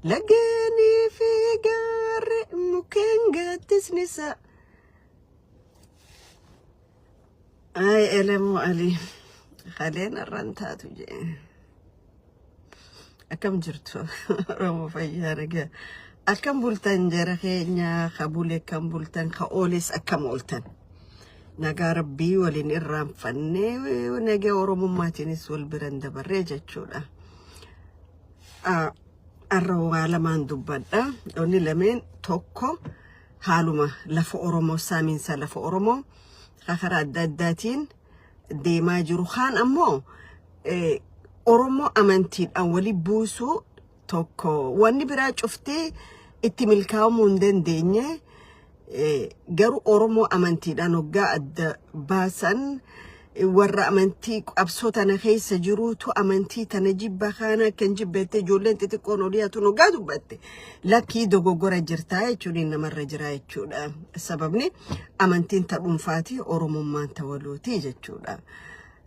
Lageenii fi gaarri mukkeen gaaddisni isaa. Ay Elemoo Alii kaleen irraan taatu jee. Akkam jirtu Oromoo fayyaa nagaa. Akkam bultan jara keenya ka bule akkam bultan ka ooles akkam ooltan. Nagaa rabbii waliin irraanfannee nagaa Oromummaatiinis wal biran dabarree jechuudha. Har'a waa lamaan dubbadha. Inni lameen tokko haaluma lafa Oromoo saamiinsa lafa Oromoo karaa adda addaatiin deemaa jiru. Kaan ammoo Oromoo amantiidhaan wali buusuu tokko wanni biraa cuftee itti milkaa'umuu hin dandeenye garuu Oromoo amantiidhaan hoggaa adda baasan warra amantii qabsoo tana keessa jiruutu amantii tana jibba kana akka hin jibbeette ijoolleen xixiqqoon olii hatuun hoggaa dubbatte lakkii dogoggora jirtaa jechuun namarra jira jechuudha. Sababni amantiin ta dhuunfaati Oromummaan ta walooti jechuudha.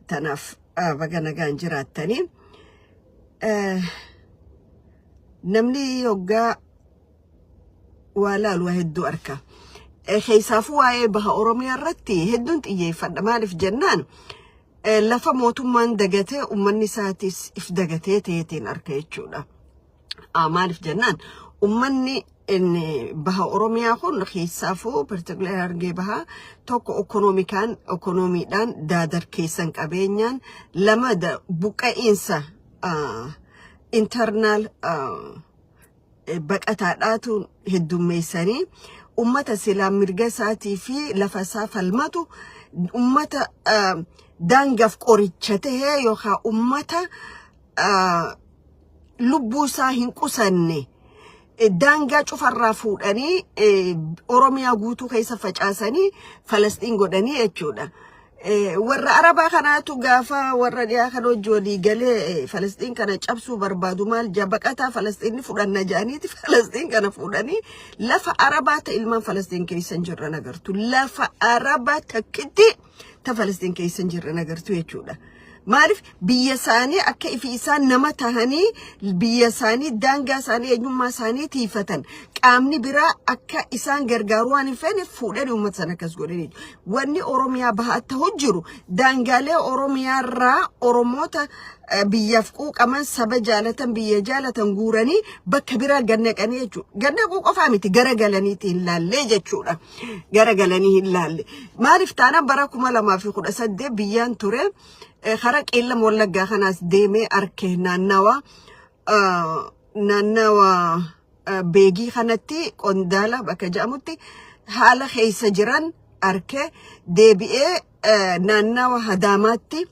Tanaaf baga nagaan jiraattanii. Namni hoggaa waa laalu waa hedduu arka. Keessaafuu waa'ee baha Oromiyaa irratti hedduun xiyyeeffadha. Maaliif jennaan lafa mootummaan dagatee uummanni isaatis if dagatee ta'eetiin arka jechuudha. Maaliif jennaan uummanni inni baha Oromiyaa kun keessaafuu particular Harargee bahaa tokko economicaan economydhaan daadar keessan qabeenyaan lama buqqa'iinsa internal baqataadhaatu heddummeessanii ummata silaa mirga isaatii fi lafa isaa falmatu ummata daangaaf qoricha tahee yookaan ummata lubbuu isaa hin qusanne daangaa cufarraa fuudhanii Oromiyaa guutuu keessa facaasanii Falastiin godhanii jechuudha. Warra Arabaa kanaatu gaafa warra dhiyaa kana hojii walii galee Falastiin kana cabsuu barbaadu maal jaa baqataa Falastiin fudhanna jedhaniiti Falastiin kana fuudhanii lafa Arabaa ta ilmaan Falastiin keessa hin jirran agartu. Lafa Arabaa takkitti ta Falastiin keessa hin jirran agartu jechuudha. Maaliif biyya isaanii akka ifi isaan nama tahanii biyya isaanii daangaa isaanii eenyummaa isaanii tiifatan qaamni biraa akka isaan gargaaru waan hin feene fuudhanii uummata sana akkas godhanii. Wanni Oromiyaa bahaa ta'u jiru daangaalee Oromiyaa irraa Oromoota biyyaaf quuqaman saba jaalatan biyya jaalatan guuranii bakka biraa gannaqanii jechuudha. Gannaquu qofaa miti garagalaniiti hin laallee jechuudha. Garagalanii hin laalle. Maaliif taanaan bara 2018 biyyaan ture karaa Qeellam Wallaggaa kanaas deemee arke naannawa Beegii kanatti Qondaala bakka jedhamutti haala keessa jiran arke deebi'ee naannawa Hadaamaatti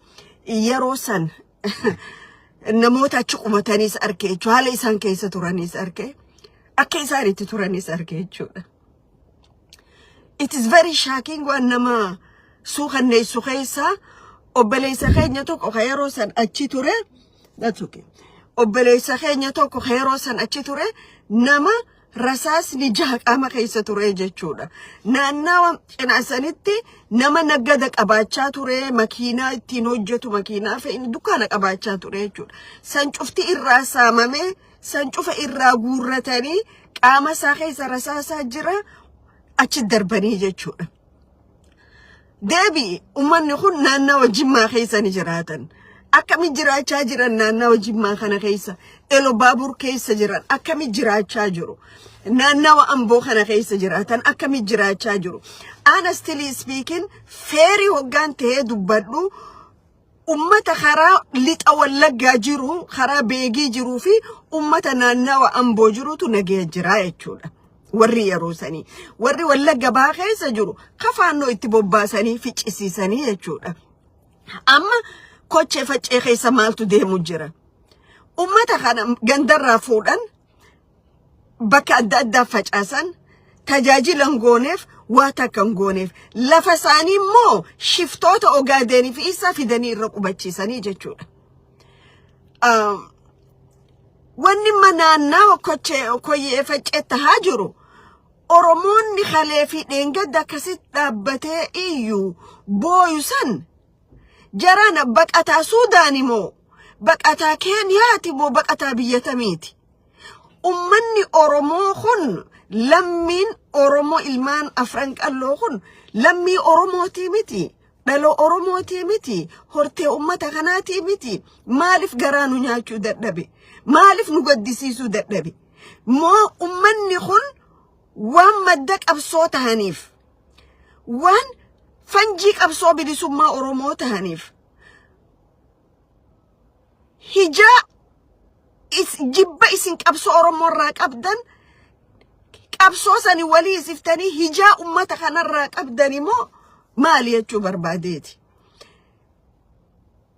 yeroo san namoota achi qubataniis arke jechuudha. Haala isaan keessa turaniis arke. Akka isaan itti turanis arke jechuudha. It is very shocking waan nama suukanneessu keessa obboleessa keenya tokko ka yeroo san achi ture. That's okay. Obboleessa keenya tokko ka yeroo san achi ture nama rasaasni jaha qaama keessa ture jechuudha. Naannawa cinaasanitti nama naggada qabaachaa ture, makiinaa ittiin hojjetu, makiinaa fe'in dukkaana qabaachaa ture jechuudha. San cufti irraa saamamee, san cufa irraa guurratanii qaama isaa keessa rasaasaa jira achi darbanii jechuudha. Deebi uummanni kun naannawa Jimmaa keessa ni jiraatan. Akkami jiraachaa jiran naannawa Jimmaa kana keessa? Elo Baabur keessa jiran akkami jiraachaa jiru? Naannawa Amboo kana keessa jiraatan akkami jiraachaa jiru? Honestly speaking, fair hoggaan ta'ee dubbadhu ummata karaa lixa Wallaggaa jiru, karaa Beegii jiruu fi ummata naannawa Amboo jirutu nagaya jira jechuudha. Warri yeroo sanii. Warri Wallagga bahaa keessa jiru kafaannoo itti bobbaasanii ficcisiisanii jechuudha. Amma kochee faccee keessa maaltu deemu jira? Ummata kana gandarraa fuudhan bakka adda addaa facaasan tajaajila hin gooneef waa takka hin gooneef lafa isaanii immoo shiftoota Ogaadenii fi isaa fidanii irra qubachiisanii jechuudha. Wanni naannaa kochee koyyee faccee tahaa jiru Oromoonni kalee fi dheengadda akkasitti dhaabbatee iyyuu booyu san jarana baqataa Suudaan moo baqataa Keeniyaati moo baqataa biyya tamiiti? Ummanni Oromoo kun, lammiin Oromoo, ilmaan Afran Qalloo kun lammii Oromootii miti. Dhala Oromootii miti. Hortee ummata kanaatii miti. Maaliif garaa nu nyaachuu dadhabe? Maaliif nu gaddisiisuu dadhabe? Moo ummanni kun waan madda qabsoo tahaniif, waan fanjii qabsoo bilisummaa Oromoo tahaniif, hijaa jibba isin qabsoo Oromoo irraa qabdan, qabsoo sani walii isiftanii hijaa ummata kanarraa qabdan immoo maali jechuu barbaadeeti.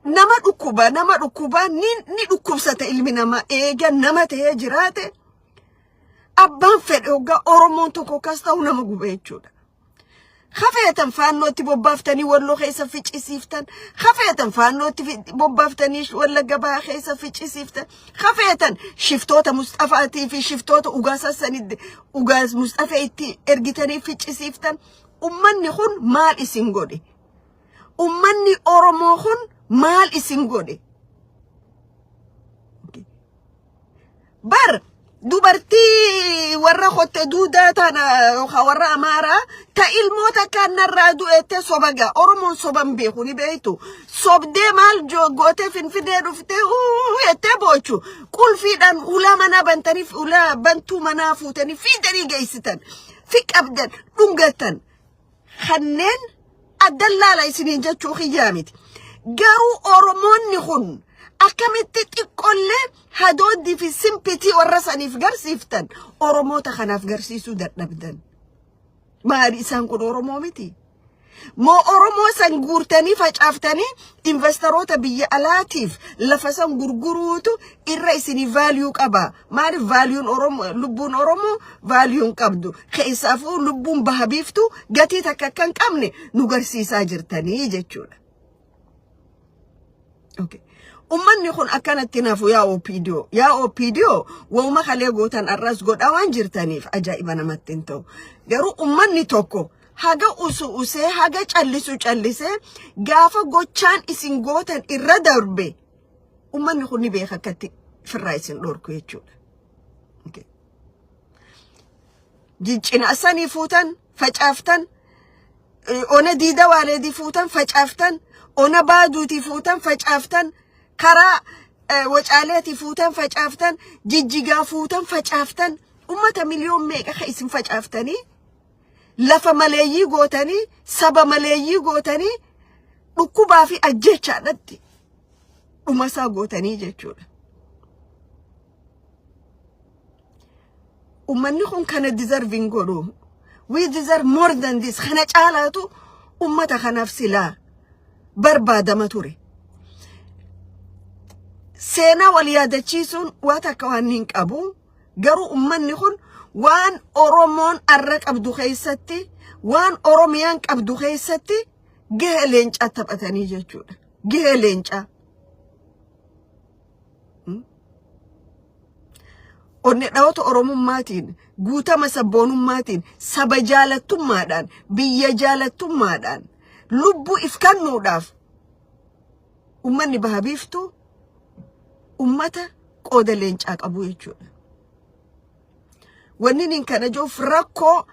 Nama dhukkuba, nama dhukkuba, ni dhukkubsata ilmi namaa eega nama ta'ee jiraate. Abbaan fedhe hoggaa Oromoon tokko akkas ta'u nama guba jechuudha. Kafeetan faannootti bobbaaftanii Walloo keessa ficcisiiftan. Kafeetan faannootti bobbaaftanii Wallagga Bahaa keessa ficcisiiftan. Kafeetan shiftoota Musxafaatii fi shiftoota Ugaas Hassanitti, Ugaas Musxafee itti ergitanii ficcisiiftan. Ummanni kun maal isin godhe? Ummanni Oromoo kun maal isin godhe? Bar dubartii warra kotte duudaa tana yookaan warra Amaaraa ta ilmoo takka narraa du'ettee soba gaa. Oromoon soban beeku ni beektu. Sobdee maal gootee Finfinnee dhuftee jettee boochu. Qulfiidhaan ulaa manaa bantanii, ulaa bantuu manaa fuutanii fiidanii geessitan. Fi qabdan dhungattan. Kanneen addan laala isiniin jechuu kiyyaa miti. Garuu Oromoonni kun akkamitti xiqqollee hadooddii fi sympathy warra saniif garsiiftan, Oromoota kanaaf garsiisuu dadhabdan? Maali, isaan kun Oromoo miti? Moo Oromoo san guurtanii facaaftanii investoroota biyya alaatiif lafa san gurguruutu irra isinii value qaba? Maaliif valueun Oromoo, lubbuun Oromoo valueun qabdu? Keessaafuu lubbuun baha biiftuu gatii takka akka hin qabne nu garsiisaa jirtanii jechuudha. Okay. Ummanni kun akkanatti nafu yaa OPDO. Yaa OPDO, wauma kalee gootan arras godhaa waan jirtaniif ajaa'iba namatti hin ta'u. Garuu ummanni tokko haga usu usee, haga callisu callisee, gaafa gochaan isin gootan irra darbe ummanni kun ni beeka akkatti firraa isin dhorku jechuudha. Okay. Cina sanii fuutan facaaftan, ona diida waaleedii fuutan facaaftan, ona baaduutii fuutan facaaftan, karaa wacaaleetii fuutan facaaftan, Jijjigaa fuutan facaaftan, ummata miliyoon meeqa ka isin facaaftanii lafa maleeyyii gootanii, saba maleeyyii gootanii, dhukkubaa fi ajjechaadhatti dhumasaa gootanii jechuudha. Ummanni kun kana deserve hin godhu. We deserve more than this. Kana caalaatu ummata kanaaf silaa barbaadama ture. Seenaa wal yaadachiisuun waa takka waan hin qabu. Garuu ummanni kun waan Oromoon arra qabdu keessatti, waan Oromiyaan qabdu keessatti gahee leencaa taphatanii jechuudha. Gahee leencaa. Onnee dhaloota Oromummaatiin, guutama sabboonummaatiin, saba jaalattummaadhaan, biyya jaalattummaadhaan, lubbuu if kennuudhaaf ummanni baha biiftuu ummata qooda leencaa qabu jechuudha. Wanni nin kana jiruuf rakkoo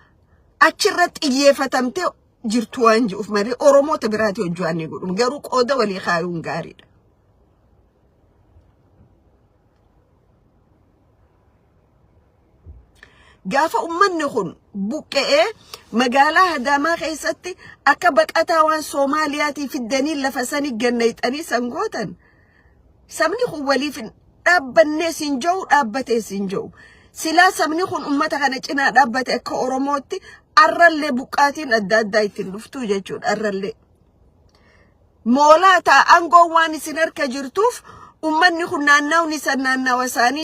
achirra xiyyeeffatamtee jirtu waan jiruuf malee Oromoota biraati hojii waan ni godhu. Garuu qooda walii kaayuun gaariidha. Gaafa ummanni kun buqqa'ee magaalaa Adaamaa keessatti akka baqataa waan Soomaaliyaatii fiddanii lafa sanii gannayxanii san gootan, sabni kun waliif hin dhaabbannee siin jiru, dhaabbatee siin jiru. Silaa sabni kun ummata kana cinaa dhaabbate akka Oromootti, arrallee buqqaatiin adda addaa ittiin dhuftuu jechuudha arrallee. Moolaa ta'a, aangoon waan isin harka jirtuuf ummanni kun naannawni san naannawa isaanii.